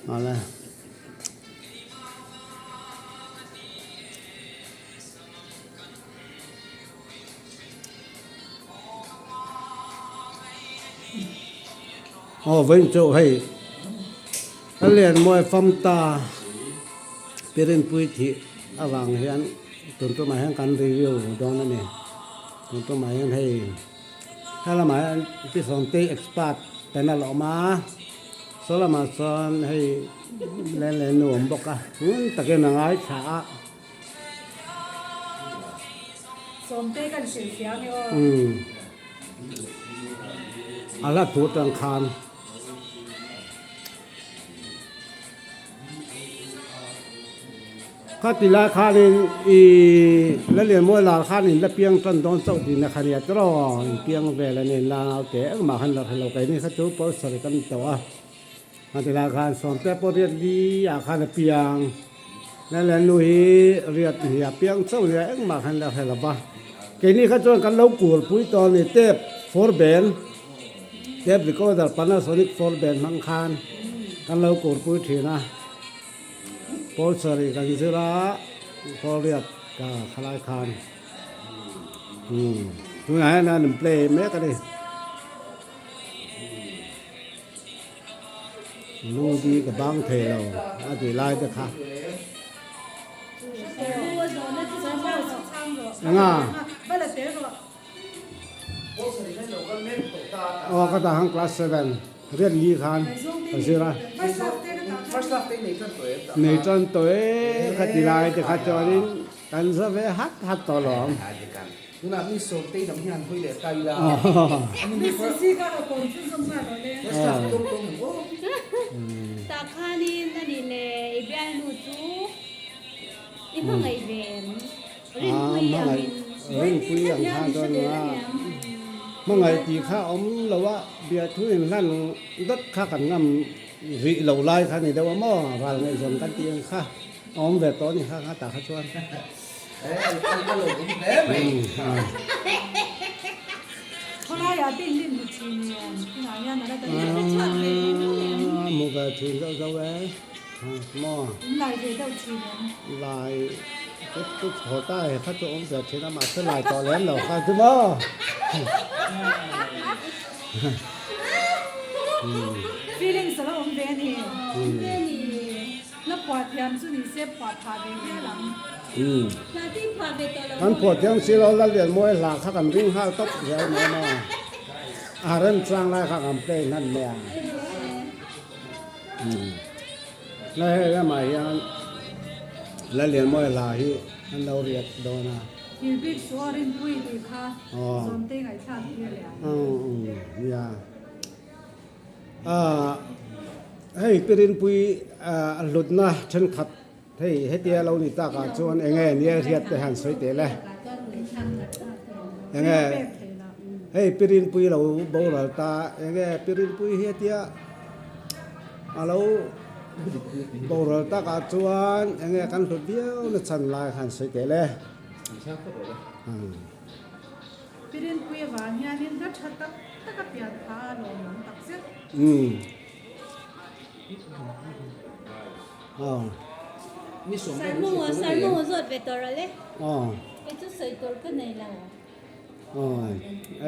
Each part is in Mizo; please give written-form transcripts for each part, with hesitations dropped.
Awle. Aw vawiin chu hei a lian mawi fam ta pirinpui thih avang hian tun tumah hian kan review dawn a ni tun tumah hian hei he lamah hian pi sawmtei expert panel a awm a saw lamah chuan hei len leh nu a awm bawk a ngun takin a ngaithla a. Sawmte kan hrilh fiah ange aw. Umm. A hla thu tang khan. Kha ti lai khanin i Lalianmawi lar khan in la piang tan dawn chauh tihna kha nia tiraw in piang vel a ni la naute engmah khan la hre lo keini kha chu pawlsari kan ni tawh a. A ti lai khan Sawmte pawh riat li ah khan a piang. Lele nu hi riat hi a piang chauh nia engmah khan la hre lo va. Keini kha chuan kan lo kur pui tawh a ni tape four band, tape recorder Panasonic four band hmang khan kan lo kur pui thin a. Pawl sarih kan zir a, pawl riat ka khalai khan. Umm tunah hian an in play mek a ni. Lungdi ka bang thei lo a tih lai te kha. Enga? Aw ka dah ang class 7 riat li khan ka zir a. Nei tan tawh e ka ti lai te kha chuanin kan za ve hat hat tawh lawm. Tunah mi sawmtei lam hian hawi leh ta ila. Mi sisi kha a kawn chu zawm nghal lo le. Tah khanin a nih le i bialnu chu i hmangaih ve em? Rinpui angin. Rinpui ang khan chuan a hmangaih tih kha awm lo a, biathu inhlan dawt kha kan ngam rih lo lai kha ni deuh a maw, ral ngaihzawn kan tih ang kha a awm ve tawh a ni kha kha tah kha chuan. Hmu ve thin zauh zauh e maw lai chu thaw ta e kha chu awm ve thin a mahse lai tawh lem lo kha chu maw feelings a lo awm ve a ni. Hla phuah thiam chu ni se phuah phah ve hial ang. Hla tih phuah ve tawh lo Kan phuah thiam si lo Lallianmawi hla kha kan ring nghal tawp zel mai maw. A remchang lai kha kan play hman mai a. Hla hei lamah hian Lallianmawi hla hi an lo riat dawn a. Thil bik chu a rinpui tih kha zawmte ngaihthlak tir leh ang. Nia. Hei Pirinpui a hlutna thenkhat hei hetia lo ni takah chuan eng nge nia hriat te han sawi teh le. Eng nge hei Pirinpui lo boral ta eng nge Pirinpui hi hetia a lo boral takah chuan eng nge kan hlut viau na chhan lai han sawi teh le. Pirinpui avang hianin hla tha tak tak a pian phah a lawmawm tak zet. Sarmu sarmu zawt ve tawh rawh le. Kei chu sawi tur ka nei lo.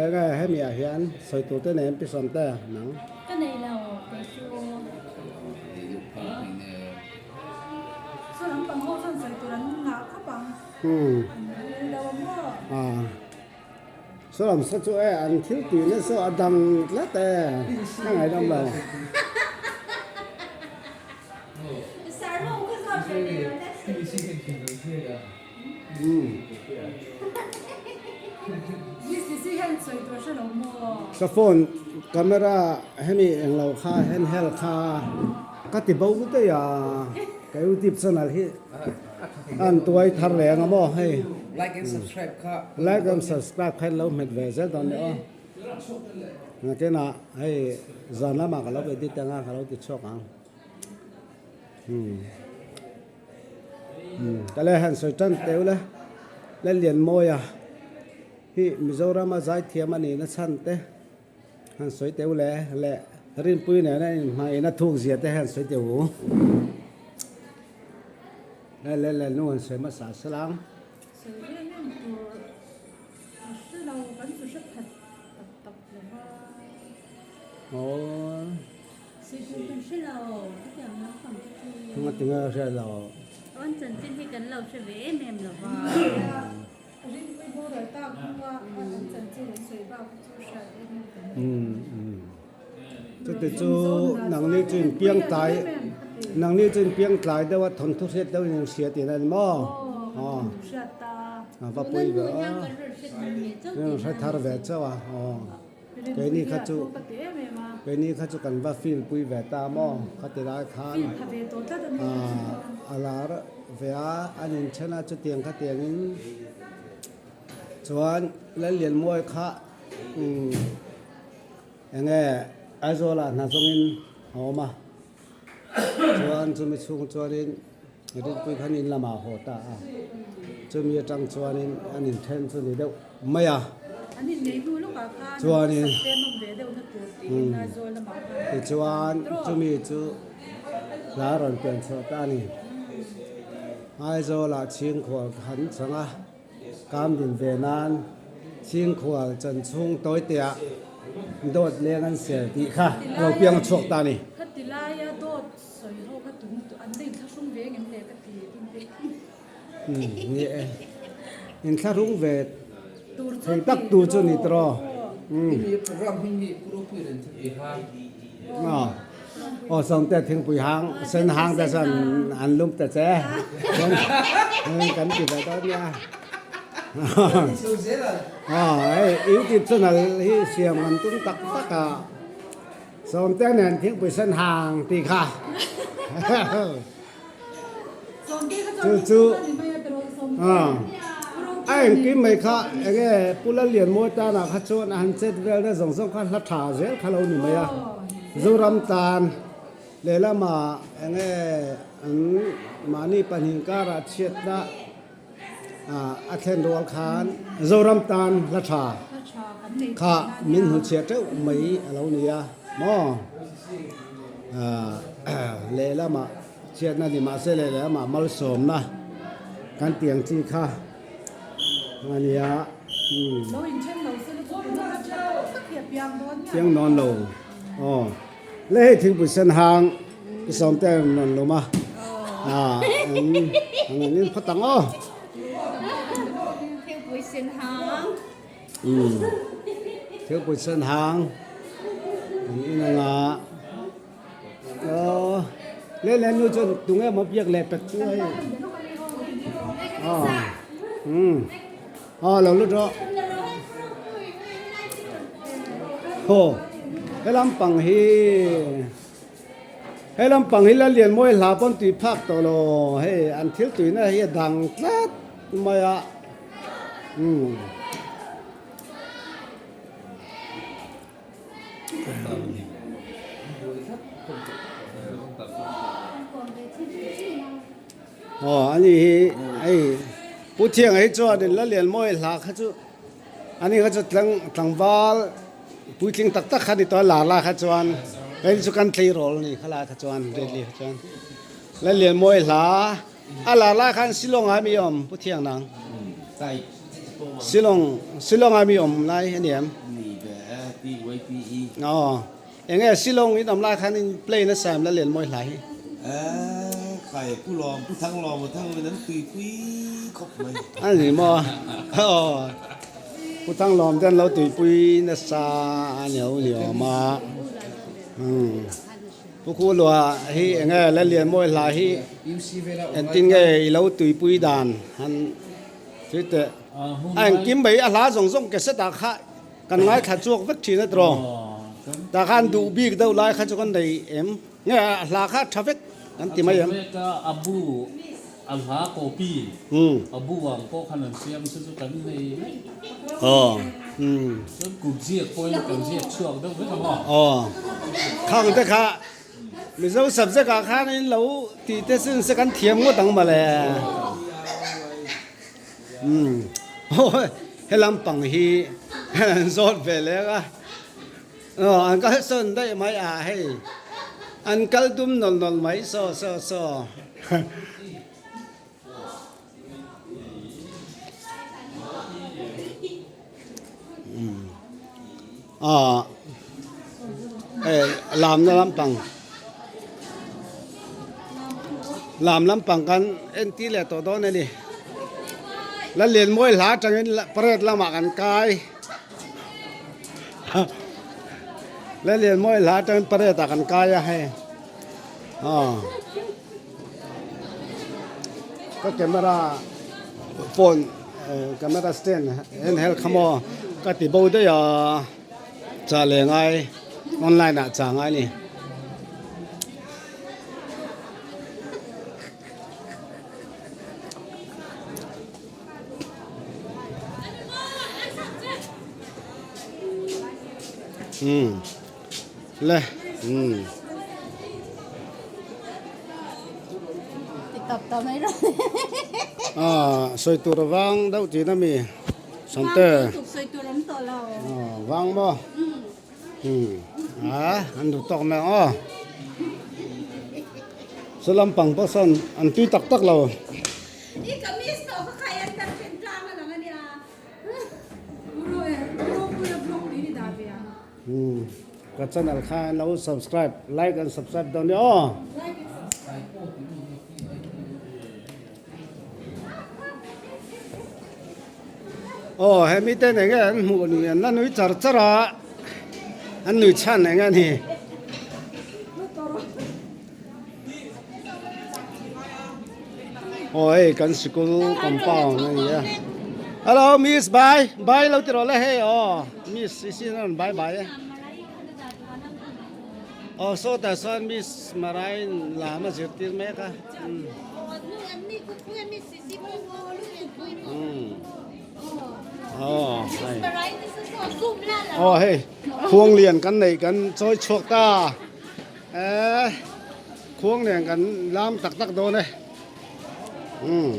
Enge hemi ah hian sawi tur te nei an pi sawm te nang. Ka nei lo kei chu. Saw lampang ho chuan sawi tur an ngah khawp ang. Saw lam saw chu e an thil tih na saw a dang tlat e ka ngaihdam lo. Ka phone camera hemi englo kha handheld kha ka ti bo daih a ka youtube channel hi. An tuai thar leh ang a maw hei. Like and subscribe kha. Like and subscribe kha in lo hmet ve zel dawn nia aw. Nakinah hei zan lamah ka lo edit ang a ka lo ti chhuak ang. Ka le han sawi tan teu le. Lallianmawia hi Mizorama zaithiam a nihna chhan te han sawi teu le le. Rinpui nena inhmaina thuk zia te hian sawi teh u. Le le le nu an sawi hmasa salang. Sawi em em tur a hre lo, kan chu hre khat tak tak lo va. Aw. Sawi tur kan hre lo, hetiang naupang te chu. Ngatinge a hriat lo. Awn chanchin hi kan lo hre ve em em lo va. Rinpui boral tak hnua an chanchin an sawi bak chu hriat em em kan nei. Chute chu nangni chu in piang tlai nangni chu in piang tlai deuh a thawnthu hriat deuh in hria tih na ni maw? Aw a va pawi ve a in hre thar ve chauh a aw keini kha chu keini kha chu kan va feel pui ve ta maw khati lai khan a lar ve a an inthen a chutiang khatiangin chuan Lallianmuai kha umm. Enge Aizawlah hna zawngin a awm a, chuan chumi chhung chuanin Rinpui khan in lamah a haw ta a, chumi atang chuanin an inthen chu ni deuh mai a. An innei hnu lawkah khan Chuanin sakte an awm ve deuhna tur tiin Aizawl lamah khan Tichuan chumi chu hla rawn pian chhuah ta a ni. Aizawlah chhingkhual khan chang a. Kam din ve nan chhingkhual chan chhung tawi teah dawt leng an sel tih kha a lo piang chhuak ta a ni. Kha ti laia dawt sawi ho kha tun an la inthlahrung ve ngem le ka ti tin te. Ni e, inthlahrung ve thei tak tur chu ni tawh. Hemi program hming hi Pu Ropui nen thingpui hang. Aw sawmte thingpui hang sen hang te chuan an lum ta che kan ti ve dawn nia. Aw hei YouTube channel hi siam kan tum tak tak a sawmte nen thingpui sen hang tih kha. Chu chu a engkim mai kha enge Pu Lallianmawi tanah kha chuan a han chet velna zawng zawng kha hla tha zel kha lo ni mai a, Zoram tan lehlamah enge an mahni pahnih karah chhiatna a thlen rual khan Zoram tan hla tha kha min hmuchhiah teuh mai a lo ni a maw lehlamah chhiatna ni mahse leh lehlamah malsawmna kan tih ang chi kha a ni a piang nawn lo aw le hei thingpui sen hang i sawm te an rawn lum a ah an an rawn in phawt ang aw thingpui sen hang umm thingpui sen hang an in anga aw le le nu chuan tunge maw biak leh pek chu hei aw umm aw lo lut rawh. Haw he lampang hi he lampang hi Lallianmawi hla pawn tui phak tawh lo hei an thil tuina hi a dang tlat mai a umm. Aw ani hi hei Pu Thianga hi chuanin Lallianmawi hla kha chu Ani kha chu tlang tlangval puitling tak tak kha ni tawh a lar lai kha chuan kei chu kan tleirawl ni kha lai kha chuan Redly kha chuan Lallianmawi hla a lar lai khan Shillong ah mi awm Pu Thiang nang Shillong Shillong ah mi awm lai a ni em aw eng nge Shillong in awm lai khan in play nasa em Lallianmawi hla hi Khai Pu Lawm Pu Thang Lawm a thang in an tuipui khawp mai. A ni maw? Aw Pu Thang Lawm te an lo tuipui nasa a ni ho ni awm a. Pu Khu Lua hi eng nge Lallianmawi hla hi engtin nge i lo tuipui dan han thil teh. A engkim mai a hla zawng zawng ke set ah kha kan ngaithla chhuak vek thin a tiraw. Tah khan duh bik deuh lai kha chu kan nei em? Nge a hla kha tha vek an ti mai em? A tha vek a, a bu a hla copy a bu ang pawh khan an siam chu chu kan nei mai. Aw. Chuan kut ziak pawhin kan ziak chhuak deuh vek ang aw. Aw. Khang te kha Mizo subject ah khan in lo tih te sin se kan thiam ngawt ang mawle. He lampang hi an zawt ve leng a. Aw an kal sawn daih mai a hei an kal dum nawlh nawlh mai saw saw saw. Aw hei lamna lampang lam lampang kan entir leh tawh dawn a ni Lallianmawi hla atangin parade lamah kan kai. Lallianmawi hla atangin parade ah kan kai a hei aw ka camera phone camera stand en hel kha maw ka ti bo daih a chah leh ngai online ah chah ngai a ni. Umm le umm. Aaa sawi tur a vang deuh tih na mi Sante aw vang maw umm aa an duh tawk mai ang aw saw lampang pawh sawn an tui tak tak lo. Ka channel kha an lo subscribe like and subscribe dawn nia aw. Aw hemi ten enge an hmuh ni an la nui char char a an nui chhan enge ni. Aw hei kan sikul compound a ni a hello miss bye bye lo ti rawh le hei aw miss i sin a rawn bye bye e aw sawtah sawn miss Marain lam a zirtir mek a aw hei aw hei khuang lian kan neih kan chawi chhuak ta. Eee khuang nen kan lam tak tak dawn e. Umm.